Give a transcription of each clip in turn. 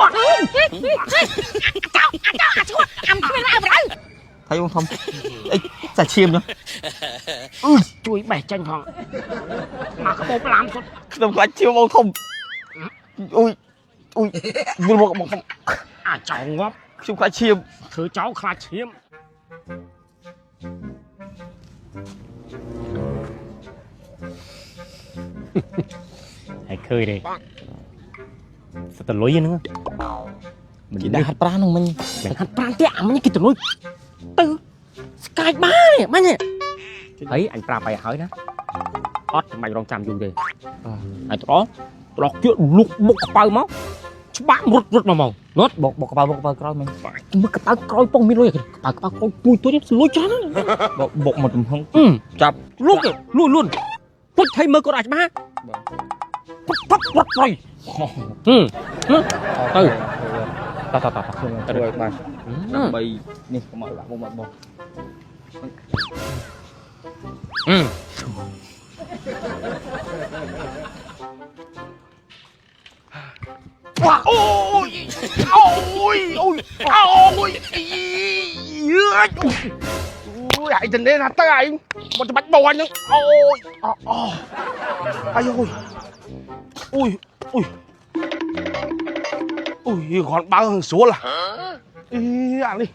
អត់ចៅអាចៅអាឈួតអាំគ្មានអើប្រៅ ថៃបងធំអីសាច់ឈាមនោះ ជួយបេះចេញផងមកកបោបឡាមសុត ខ្ញុំខ្លាចឈាមបងធំអូយអូយងល់មកបងធំ អាចៅងាប់ ខ្ញុំខ្លាចឈាម ធ្វើចៅខ្លាចឈាមហើយឃើញទេសិតតលុយហ្នឹង គេដាក់ហាត់ប្រាណហ្នឹងមិញ មិនហាត់ប្រានទេអាមិញគេទៅលុយទៅស្កាយបានមិញហើយអញប្រាប់ឲ្យហើយណាអត់ចាំបាច់រងចាំយូរទេអញទៅដល់ត្រកជឿលុកបុកកប៉ៅមកច្បាក់រត់រត់មកមករត់ បុកបុកកប៉ៅបុកកប៉ៅក្រោយមិញ មើលកប៉ៅក្រោយពងមានលុយកប៉ៅកប៉ៅក្រោយពួយទួយលុយច្រើនណាស់ បុកបុកមកទំហឹង អឺ ចាប់ លុកលួនលួនពុជថៃមើលគាត់អាចច្បាស់ពុជផឹករត់ប្រយហឹមទៅតតតត ខ្ញុំធ្វើឲ្យបានដើម្បីនេះកុំឲ្យបាក់បងបាក់បង អឺ អូយអូយអូយអូយយឺអូយឯងទៅនេះណាទៅឯងមកច្បាច់បោអញហ្នឹងអូយអូអាយអូយអូយអូយអូយគាត់បើស្រួលអីអានេះ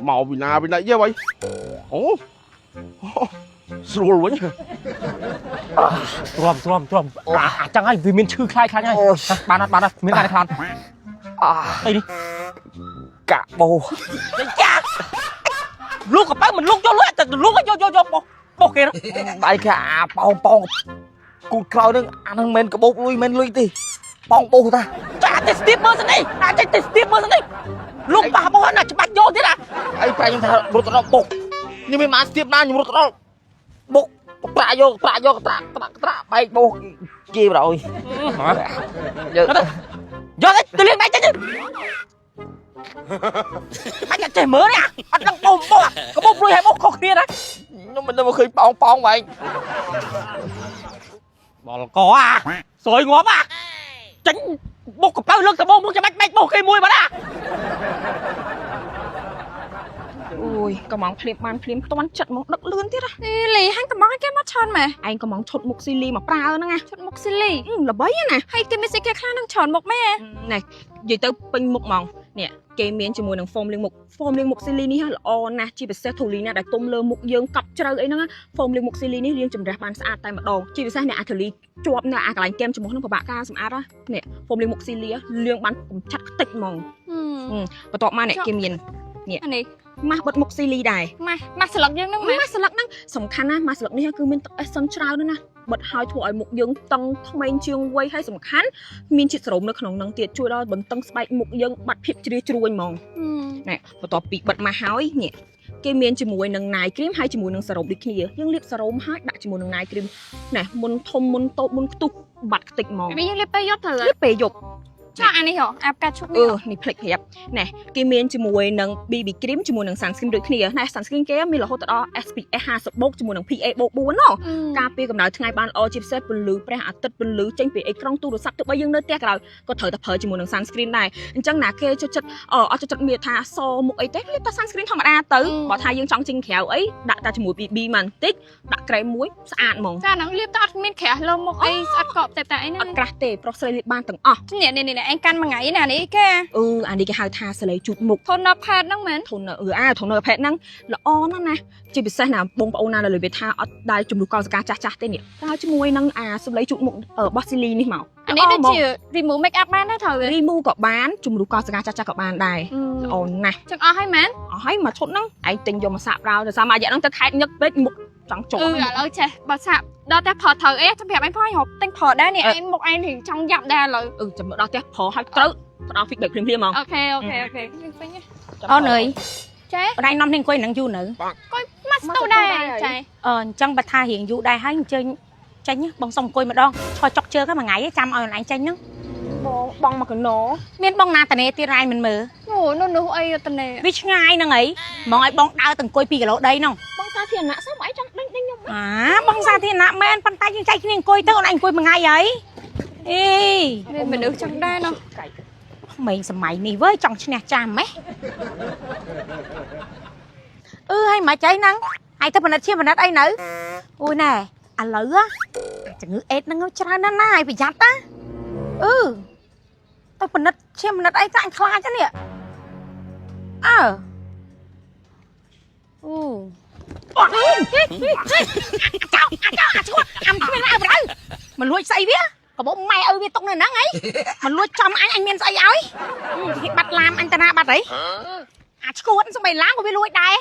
មកពីណាពីណៃយេវ៉ៃអូស្រួលវិញ ទ្រាំទ្រាំទ្រាំអាចឹងហើយវាមានឈឺខ្លាយខ្លាយហើយបានអត់បានអត់មានការខ្លាន អា អីនេះ កាក់បោ ចាលុកកប៉ៅមិនលុកយកលុយតែលុកយកយកយកបោះបោះគេ ដៃគេអាប៉ោងប៉ោងគូតក្រោយហ្នឹងអាហ្នឹងមិនមែនកបោកលុយមិនលុយទេប៉ោងបោះតា ចាតែស្ទាបមើលសិននេះអាចតែស្ទាបមើលសិននេះលុកប៉ះបោះណាច្បាច់យកទៀតអា អីប្រាក់ខ្ញុំថារត់ទៅដល់បុកខ្ញុំមានបានស្ទាបណាខ្ញុំរត់ទៅដល់បុកប្រាក់យកប្រាក់យកត្រាក់ត្រាក់ត្រាក់បែកបោះគេប្រអើយយក យកទៅលៀងដៃចេញបាច់ចេះមើលនេះអត់ដឹងបោះបោះកបោលុយឲ្យបោះខុសគ្នាណា ខ្ញុំមិនដឹងមកឃើញប៉ោងប៉ោងបែក បលកអាសយងាប់អាចាញ់បុកកប៉ៅលើកដបងមកចាំបាច់បែកបោះគេមួយបាត់អា អូយកំងភ្លាមបានភ្លាមតន់ចិត្តមកដឹកលឿនទៀត អីលីហាញ់កំងឲ្យគេមកច្រើនម៉េះ ឯងកំងឈុតមុខស៊ីលីមកប្រើហ្នឹងណា ឈុតមុខស៊ីលី ល្បីណា ហើយគេមានស្អីគេខ្លះនឹងច្រើនមុខម៉េះ ណែនិយាយទៅពេញមុខហ្មងនេះគេមានជាមួយនឹង foam លាងមុខ foam លាងមុខស៊ីលីនេះល្អណាស់ជាពិសេសធូលីណាដែលទុំលើមុខយើងកប់ជ្រៅអីហ្នឹង foam លាងមុខស៊ីលីនេះលាងជម្រះបានស្អាតតែម្ដងជាពិសេសអ្នកអាធូលីជាប់នៅអាកន្លែងគែមច្រមុះហ្នឹងពិបាកការសម្អាតនេះ foam លាងមុខស៊ីលីលាងបានកំចាត់ខ្ទេចហ្មងបន្ទាប់មកនេះគេមាន អានេះ ម៉ាស់បិទមុខស៊ីលីដែរ ម៉ាស់ម៉ាស់ស្លឹកយើងហ្នឹងម៉េះ ម៉ាស់ស្លឹកហ្នឹងសំខាន់ណាស់ម៉ាស់ស្លឹកនេះគឺមានទឹកអេសសិនច្រើនណាស់ណាបិទហើយធ្វើឲ្យមុខយើងតឹងក្មេងជាងវ័យហើយសំខាន់មានជាតិសេរ៉ូមនៅក្នុងហ្នឹងទៀតជួយដល់បន្ទឹងស្បែកមុខយើងបាត់ភាពជ្រៀជ្រួញហ្មងណែបន្ទាប់ពីបិទម៉ាស់ហើយនេះគេមានជាមួយនឹង night cream ហើយជាមួយនឹងសេរ៉ូមដូចគ្នាយើងលាបសេរ៉ូមហើយដាក់ជាមួយនឹង night cream ណែមុនធំមុនតូចមុនខ្ទុះបាត់ខ្ទេចហ្មង វាយើងលាបពេលយប់ត្រូវ លាបពេលយប់ ចាអានេះហ៎អាផ្កាឈូក អឺ នេះ នេះភ្លេចប្រាប់ណែគេមានជាមួយនឹង BB cream ជាមួយនឹង sunscreen ដូចគ្នាណែ sunscreen គេមានរហូតដល់ SPF 50បូកជាមួយនឹង PA បូក4ណោះការពារកម្ដៅថ្ងៃបានល្អជាពិសេសពន្លឺព្រះអាទិត្យពន្លឺចេញពីអេក្រង់ទូរស័ព្ទទោះបីយើងនៅផ្ទះក៏ដោយក៏ត្រូវតែប្រើជាមួយនឹង sunscreen ដែរអញ្ចឹងណាគេចូលចិត្តអត់ចូលចិត្តមានថាសមុខអីទេលាបតែ sunscreen ធម្មតាទៅបើថាយើងចង់ចេញក្រៅអីដាក់តែជាមួយ BB មកបន្តិចដាក់ក្រែមមួយស្អាតហ្មង ចាហ្នឹងលាបទៅអត់មានក្រាស់លើមុខអីស្អិតកប់តែតែអីហ្នឹង អត់ក្រាស់ទេប្រុសស្រីលាបបានទាំងអស់ នេះនេះនេះឯងកាន់មួយថ្ងៃណានេះគេ អឺអានេះគេហៅថាសលេជូតមុខ toner pad ហ្នឹងមែន toner អឺអា toner pad ហ្នឹងល្អណាស់ណាជាពិសេសណាបងប្អូនណាដែលលើវាថាអត់ដែលជំនួសកោសិកាចាស់ចាស់ទេនេះប្រើជាមួយនឹងអាសម្លេងជូតមុខរបស់ស៊ីលីនេះមក អានេះដូចជា remove make up បានដែរត្រូវទេ remove ក៏បានជំនួសកោសិកាចាស់ចាស់ក៏បានដែរល្អណាស់ ចឹងអស់ហើយមែន អស់ហើយមួយឈុតហ្នឹងឯងទិញយកមកសាកប្រើដោយសារមួយរយៈហ្នឹងទៅខែកញឹកពេកមុខចង់ជាប់ អឺឥឡូវចេះបើសាកដល់តែផលត្រូវអីចាំប្រាប់ឯងផងឯងរកទិញផលដែរនេះឯងមុខឯងរៀងចង់យ៉ាប់ដែរឥឡូវ អឺចាំមកដល់ផ្ទះប្រើឲ្យត្រូវផ្ដល់ feedback ភ្លាមៗហ្មង OK OK OK ពេញ អូនអើយ ចេះ ប្តាយនាំនេះអង្គុយនឹងយូរនៅ មកស្ទូដែរចេះ អឺអញ្ចឹងបើថារៀងយូរដែរហើយអញ្ជើញចេញបងសុំអង្គុយម្ដងឈរចុកជើងហ្នឹងមួយថ្ងៃចាំឲ្យអនឡាញចេញហ្នឹង បងបងមកកណោ មានបងណាតនេទៀតរ៉ៃមិនមើល អូនោះនោះអីតនេ វាឆ្ងាយហ្នឹងអីហ្មងឲ្យបងដើរទៅអង្គុយ2គីឡូដីហ្នឹង បងសាធារណៈសោះមកឯងចង់ដេញដេញខ្ញុំ អាបងសាធារណៈមែនប៉ុន្តែយើងចែកគ្នាអង្គុយទៅអូនឯងអង្គុយមួយថ្ងៃហើយអី មានមនុស្សចឹងដែរណោះ ក្មេងសម័យនេះវើយចង់ឈ្នះចាំម៉េះអឺហើយមកចៃហ្នឹងហើយទៅផលិតឈាមផលិតអីនៅអូយណែឥឡូវជំងឺអេដហ្នឹងច្រើនណាស់ណាហើយប្រយ័ត្នណាអឺទៅផលិតឈាមផលិតអីចាអញខ្លាចហ្នឹងនេះអើអូអត់ចៅអាចៅអាចឈួតអាំគ្មានអើប្រៅមកលួចស្អីវាកបោម៉ែឪវាទុកនៅហ្នឹងហីមកលួចចំអញអញមានស្អីឲ្យគេបាត់ឡាមអញតាណាបាត់ហីអាឈួតសំបីឡាមក៏វាលួចដែរ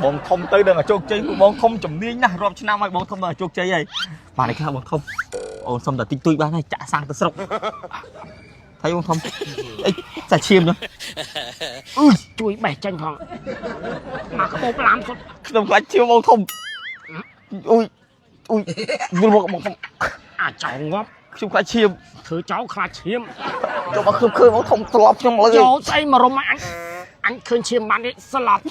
បងធំទៅដឹងតែជោគជ័យពួកបងធំជំនាញណាស់រាប់ឆ្នាំហើយបងធំដល់ជោគជ័យហើយបាទនេះខ្លះបងធំអូនសុំតែតិចតួចបានហើយចាក់សាំងទៅស្រុកthấyបងធំអីសាច់ឈាមចុះ ជួយបេះចេញផងមកក្បោបឡាមសុទ្ធ ខ្ញុំខ្លាចឈាមបងធំអុយអុយយល់មកបងធំ អាចោងាប់ ខ្ញុំខ្លាចឈាម ធ្វើចោលខ្លាចឈាម ចូលមកឃើញឃើញបងធំត្រឡប់ខ្ញុំឡើយ ចូលស្អីមករំអញអញឃើញឈាមបាននេះស្លាប់